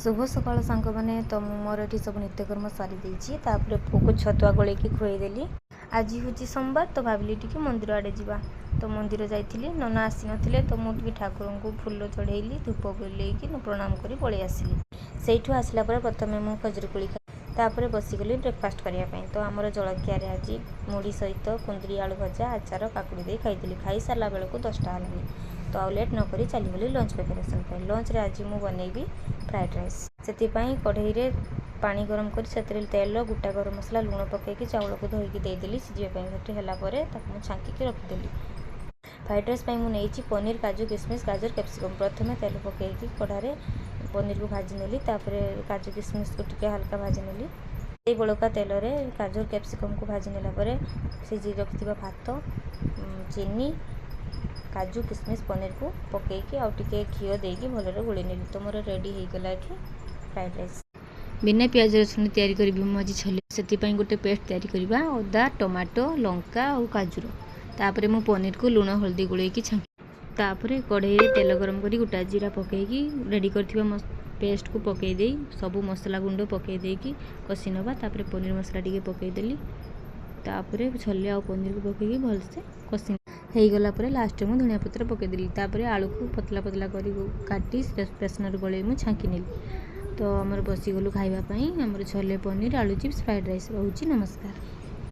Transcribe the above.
ଶୁଭ ସକାଳ ସାଙ୍ଗମାନେ। ତ ମୁଁ ମୋର ଏଠି ସବୁ ନିତ୍ୟକର୍ମ ସାରି ଦେଇଛି। ତାପରେ ପୁଅକୁ ଛତୁଆ ଗୋଳେଇକି ଖୁଆଇଦେଲି। ଆଜି ହେଉଛି ସୋମବାର, ତ ଭାବିଲି ଟିକେ ମନ୍ଦିର ଆଡ଼େ ଯିବା। ତ ମନ୍ଦିର ଯାଇଥିଲି, ନନା ଆସିନଥିଲେ। ତ ମୁଁ ଟିକେ ଠାକୁରଙ୍କୁ ଫୁଲ ଚଢ଼େଇଲି, ଧୂପ ବୁଲେଇକି ପ୍ରଣାମ କରି ପଳେଇ ଆସିଲି। ସେଇଠୁ ଆସିଲା ପରେ ପ୍ରଥମେ ମୁଁ ଖଜୁରୀ କୋଳି ଖାଇ ତାପରେ ବସିଗଲି ବ୍ରେକଫାଷ୍ଟ କରିବା ପାଇଁ। ତ ଆମର ଜଳଖିଆରେ ଆଜି ମୁଢ଼ି ସହିତ କୁନ୍ଦୁରି ଆଳୁ ଭଜା, ଆଚାର, କାକୁଡ଼ି ଦେଇ ଖାଇଥିଲି। ଖାଇସାରିଲା ବେଳକୁ 10ଟା ହେଲାଣି। ତ ଆଉ ଲେଟ୍ ନକରି ଚାଲିଗଲି ଲଞ୍ଚ ପ୍ରିପାରେସନ୍ ପାଇଁ। ଲଞ୍ଚରେ ଆଜି ମୁଁ ବନେଇବି ଫ୍ରାଏଡ଼୍ ରାଇସ୍। ସେଥିପାଇଁ କଢ଼େଇରେ ପାଣି ଗରମ କରି ସେଥିରେ ତେଲ, ଗୋଟା ଗରମ ମସଲା, ଲୁଣ ପକାଇକି ଚାଉଳକୁ ଧୋଇକି ଦେଇଦେଲି ସିଝିବା ପାଇଁ। ସେଠି ହେଲା ପରେ ତାକୁ ମୁଁ ଛାଙ୍କିକି ରଖିଦେଲି। ଫ୍ରାଏଡ଼୍ ରାଇସ୍ ପାଇଁ ମୁଁ ନେଇଛି ପନିର, କାଜୁ, କିସମିସ୍, ଗାଜର, କ୍ୟାପ୍ସିକମ୍। ପ୍ରଥମେ ତେଲ ପକାଇକି କଢ଼ାରେ ପନିରକୁ ଭାଜି ନେଲି। ତାପରେ କାଜୁ କିସମିସ୍କୁ ଟିକେ ହାଲକା ଭାଜି ନେଲି। ସେଇ ବଳକା ତେଲରେ ଗାଜର, କ୍ୟାପ୍ସିକମ୍କୁ ଭାଜି ନେଲା ପରେ ସିଝେଇ ରଖିଥିବା ଭାତ, ଚିନି, କାଜୁ, କିସମିସ୍, ପନିରକୁ ପକାଇକି ଆଉ ଟିକେ ଘିଅ ଦେଇକି ଭଲରେ ଗୋଳେଇ ନେଲି। ତ ମୋର ରେଡ଼ି ହେଇଗଲା ଏଠି ଫ୍ରାଏଡ଼୍ ରାଇସ୍। ବିନା ପିଆଜ ରସୁଣ ତିଆରି କରିବି ମୁଁ ଆଜି ଛୋଲେ। ସେଥିପାଇଁ ଗୋଟେ ପେଷ୍ଟ ତିଆରି କରିବା, ଅଦା, ଟମାଟୋ, ଲଙ୍କା ଆଉ କାଜୁର। ତାପରେ ମୁଁ ପନିରକୁ ଲୁଣ ହଳଦୀ ଗୋଳେଇକି ଛାଙ୍କି, ତାପରେ କଢ଼େଇରେ ତେଲ ଗରମ କରି ଗୋଟା ଜିରା ପକାଇକି ରେଡ଼ି କରିଥିବା ପେଷ୍ଟକୁ ପକାଇ ଦେଇ, ସବୁ ମସଲା ଗୁଣ୍ଡ ପକାଇ ଦେଇକି କଷି ନେବା। ତାପରେ ପନିର ମସଲା ଟିକେ ପକାଇଦେଲି। ତାପରେ ଛୋଲେ ଆଉ ପନିରକୁ ପକାଇକି ଭଲସେ କଷି ହେଇଗଲା ପରେ ଲାଷ୍ଟରେ ମୁଁ ଧନିଆ ପତ୍ର ପକାଇଦେଲି। ତାପରେ ଆଳୁକୁ ପତଳା ପତଳା କରି କାଟି ବେସନରେ ଗୋଳେଇ ମୁଁ ଛାଙ୍କି ନେଲି। ତ ଆମର ବସିଗଲୁ ଖାଇବା ପାଇଁ। ଆମର ଛୋଲେ, ପନିର, ଆଳୁ ଚିପ୍ସ, ଫ୍ରାଏଡ଼୍ ରାଇସ୍ ରହୁଛି। ନମସ୍କାର।